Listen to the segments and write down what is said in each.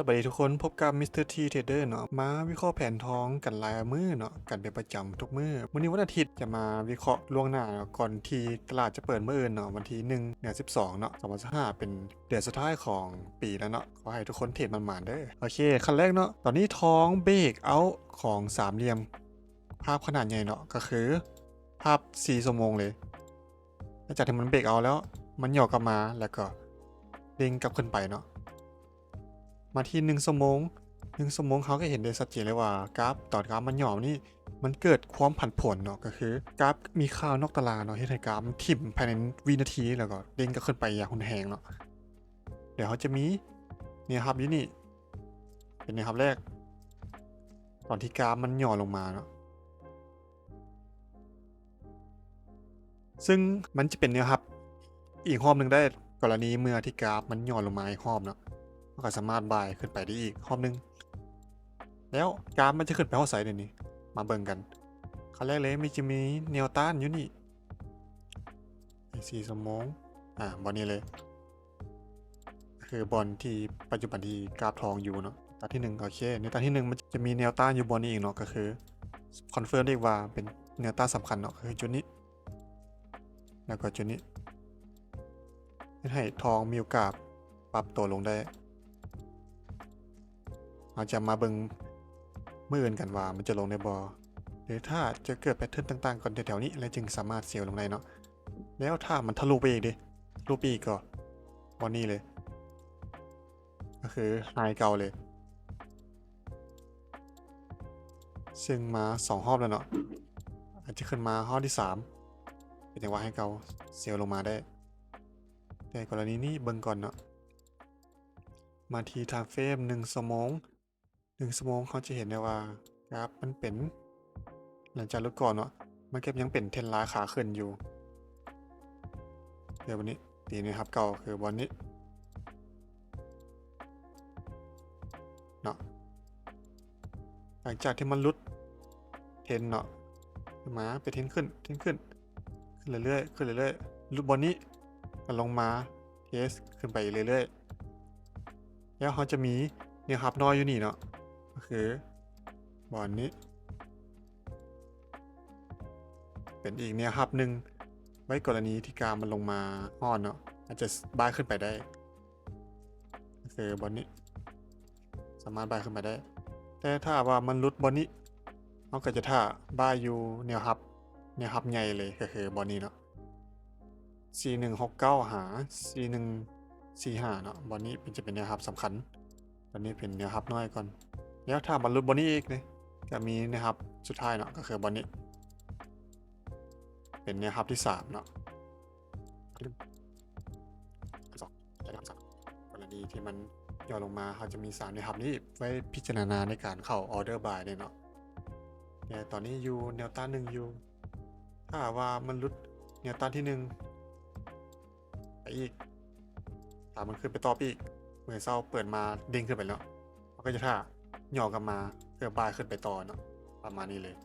ສະບາຍດີທຸກຄົນ, ພົບກັບມິສເຕີທີເທຣດເດີເນາະ, ມາວິເຄາະແຜນທອງກັນລາຍມື້ເນາະ, ກັນເປັນປະຈຳທຸກມື້. ມື້ນີ້ວັນອາທິດ ຈະມາວິເຄາະລ່ວງໜ້າເນາະ, ກ່ອນທີ່ຕະຫຼາດຈະເປີດມື້ອື່ນເນາະ, ວັນທີໜຶ່ງເດືອນສິບສອງເນາະ, ສອງພັນຊາວຫ້າ ເປັນເດືອນສຸດທ້າຍຂອງປີແລ້ວເນາະ. ຂໍໃຫ້ທຸກຄົນເທຣດໝານໆເດີ. ໂອເຄ, ຂັ້ນແລກເນາະ, ຕອນນີ້ທອງເບຣກເອົາຂອງສາມຫຼ່ຽມພາບຂະໜາດໃຫຍ່ເນາະ, ກໍຄືພາບສີ່ຊົ່ວໂມງເລີຍ. ຫຼັງຈາກທີ່ມັນເບຣກເອົາແລ້ວ, ມັນຫຍໍ້ກັບມາ ແລ້ວກໍເດ້ງກັບຂຶ້ນໄປເນາະ. ມາທີ່ໜຶ່ງຊົ່ວໂມງ, ໜຶ່ງຊົ່ວໂມງເຮົາກໍເຫັນໄດ້ຊັດເຈນເລີຍວ່າກາຟ, ຕອນກາຟມັນຫຍໍ້ນີ້ ມັນເກີດຄວາມຜັນຜວນເນາະ, ກໍຄືກາຟມີຄ່ານອກຕາລາເນາະ, ເຮັດໃຫ້ກາຟມັນຖິ້ມພາຍໃນວິນາທີ ແລ້ວກໍເດ້ງກັບຂຶ້ນໄປຢ່າງຮຸນແຮງເນາະ. ດຽວເຮົາຈະມີແນວຮັບຢູ່ນີ້ ເປັນແນວຮັບແລກ ຕອນທີ່ກາຟມັນຫຍໍ້ລົງມາເນາະ, ຊຶ່ງມັນຈະເປັນແນວຮັບອີກຮອບໜຶ່ງໄດ້, ກໍລະນີເມື່ອທີ່ກາຟມັນຫຍໍ້ລົງມາອີກຮອບເນາະ, ມັນກໍສາມາດບາຍຂຶ້ນໄປໄດ້ອີກຮອບໜຶ່ງ. ແລ້ວກາຟມັນຈະຂຶ້ນໄປຮອດໃສດຽວນີ້? ມາເບິ່ງກັນ. ຂັ້ນແລກເລີຍ ມັນຈະມີແນວຕ້ານຢູ່ນີ້ ໃນສີ່ຊົ່ວໂມງ, ອາ ບ່ອນນີ້ເລີຍ. ຄືບ່ອນທີ່ປັດຈຸບັນທີ່ກາຟທອງຢູ່ເນາະ, ແນວຕ້ານທີໜຶ່ງ. ໂອເຄ, ແນວຕ້ານທີໜຶ່ງ ມັນຈະມີແນວຕ້ານຢູ່ບ່ອນນີ້ອີກເນາະ, ກໍຄືຄອນເຟີມໄດ້ອີກວ່າເປັນແນວຕ້ານສຳຄັນເນາະ, ກໍຄືຈຸດນີ້ ແລ້ວກໍຈຸດນີ້, ເຮັດໃຫ້ທອງມີໂອກາດປັບຕົວລົງໄດ້. ເຮົາຈະມາເບິ່ງມື້ອື່ນກັນວ່າມັນຈະລົງໄດ້ບໍ່ ຫຼືຖ້າຈະເກີດແພດເທີນຕ່າງໆກ່ອນແຖວໆນີ້ ແລ້ວຈຶ່ງສາມາດເຊວລົງໄດ້ເນາະ. ແລ້ວຖ້າມັນທະລຸໄປອີກເດ? ທະລຸໄປອີກກໍບ່ອນນີ້ເລີຍ, ກໍຄືໄຮເກົ່າເລີຍ, ຊຶ່ງມາສອງຮອບແລ້ວເນາະ, ອາດຈະຂຶ້ນມາຮອບທີສາມ ເປັນຈັງຫວະໄຮເກົ່າ ເຊວລົງມາໄດ້. ແຕ່ກໍລະນີນີ້ເບິ່ງກ່ອນເນາະ. ມາທີ່ທາມເຟຣມໜຶ່ງຊົ່ວໂມງ, ໜຶ່ງຊົ່ວໂມງເຮົາຈະເຫັນໄດ້ວ່າກາຟມັນເປັນ, ຫຼັງຈາກຫຼຸດກ່ອນເນາະ, ມັນກໍຍັງເປັນເທຣນລາຍຂາຂຶ້ນຢູ່. ດຽວບັດນີ້ຕີແນວຮັບເກົ່າ ຄືບ່ອນນີ້ເນາະ. ຫຼັງຈາກທີ່ມັນຫຼຸດເທຣນເນາະ, ມາເປັນເທຣນຂຶ້ນ, ເທຣນຂຶ້ນ, ຂຶ້ນເລື້ອຍໆ, ຂຶ້ນເລື້ອຍໆ, ຫຼຸດບ່ອນນີ້ ກໍລົງມາ ເທສຂຶ້ນໄປເລື້ອຍໆ. ແລ້ວເຮົາຈະມີແນວຮັບນ້ອຍຢູ່ນີ້ເນາະ, ກໍຄືບ່ອນນີ້ ເປັນອີກແນວຮັບໜຶ່ງ ໄວ້ກໍລະນີທີ່ກາຟມັນລົງມາຮອດເນາະ, ອາດຈະບາຍຂຶ້ນໄປໄດ້, ກໍຄືບ່ອນນີ້ ສາມາດບາຍຂຶ້ນໄປໄດ້. ແຕ່ຖ້າວ່າມັນຫຼຸດບ່ອນນີ້, ເຮົາກໍຈະຖ້າບາຍຢູ່ແນວຮັບ, ແນວຮັບໃຫຍ່ເລີຍ, ກໍຄືບ່ອນນີ້ເນາະ, ສີ່ໜຶ່ງຫົກເກົ້າຫາສີ່ໜຶ່ງສີ່ຫ້າເນາະ. ບ່ອນນີ້ເປັນ, ຈະເປັນແນວຮັບສຳຄັນ, ຕອນນີ້ເປັນແນວຮັບນ້ອຍກ່ອນ. ແລ້ວຖ້າມັນຫຼຸດບ່ອນນີ້ອີກເດ, ກໍມີແນວຮັບສຸດທ້າຍເນາະ, ກໍຄືບ່ອນນີ້ ເປັນແນວຮັບທີສາມເນາະ. ກໍລະນີທີ່ມັນຫຍໍ້ລົງມາ, ເຮົາຈະມີສາມແນວຮັບນີ້ໄວ້ພິຈາລະນາໃນການເຂົ້າອໍເດີບາຍເດ້ເນາະ. ແຕ່ຕອນນີ້ຢູ່ແນວຕ້ານໜຶ່ງຢູ່, ຖ້າຫາກວ່າມັນຫຼຸດແນວຕ້ານທີໜຶ່ງໄປອີກ, ຖ້າມັນຂຶ້ນໄປຕໍ່ໄປອີກ, ມື້ເຊົ້າເປີດມາເດ້ງຂຶ້ນໄປແລ້ວ, ເຮົາກໍຈະຖ້າຫຍໍ້ກັບມາເພື່ອບາຍຂຶ້ນໄປຕໍ່ເນາະ, ປະມານນີ້ເລີຍ.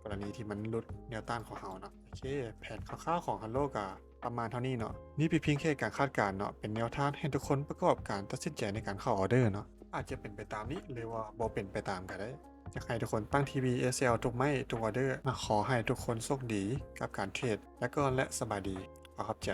ກໍລະນີທີ່ມັນຫຼຸດແນວຕ້ານຂອງເຮົາເນາະ. ໂອເຄ, ແຜນຄ່າວໆຂອງ Halo ກໍປະມານເທົ່ານີ້ເນາະ. ນີ້ເປັນພຽງແຄ່ການຄາດການເນາະ, ເປັນແນວທາງໃຫ້ທຸກຄົນປະກອບການຕັດສິນໃຈໃນການເຂົ້າອໍເດີເນາະ. ອາດຈະເປັນໄປຕາມນີ້ ຫຼືວ່າບໍ່ເປັນໄປຕາມກໍໄດ້. ຢາກໃຫ້ທຸກຄົນຕັ້ງ ທີວີ ເອສແອລ ທຸກໄມ້ທຸກອໍເດີ. ຂໍໃຫ້ທຸກຄົນໂຊກດີກັບການເທຣດ. ແລ້ວກໍ ແລະ ສະບາຍດີ. ຂໍຂອບໃຈ.